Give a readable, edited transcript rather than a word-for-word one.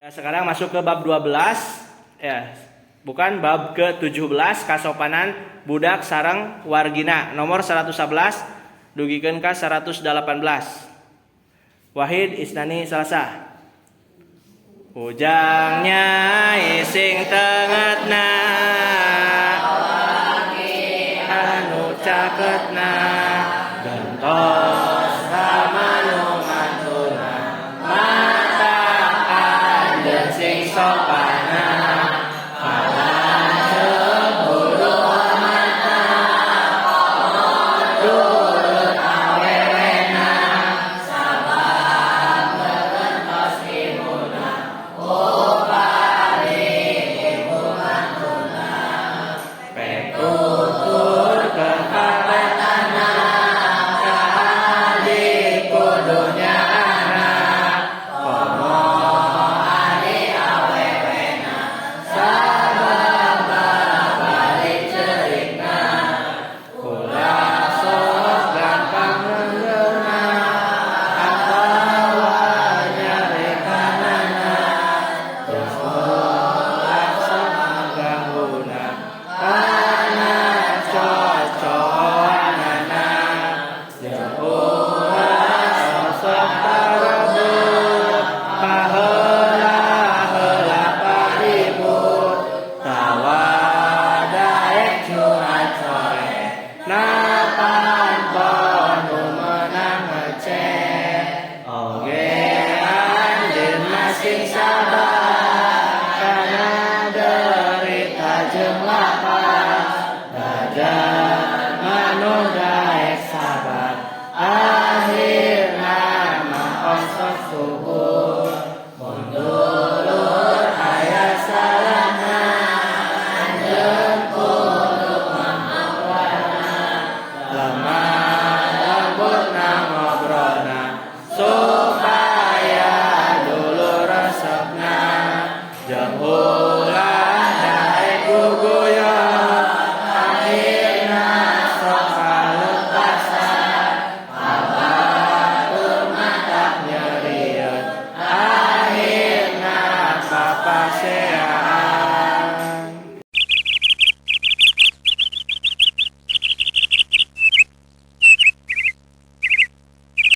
Ya, sekarang masuk ke bab 12 ya. Bukan, bab ke-17, kasopanan budak sareng wargina, nomor 111 dugikeun ka 118. Wahid Isnani Salsa. Ujang Nyai sing tengetna, anu caketna, gentos.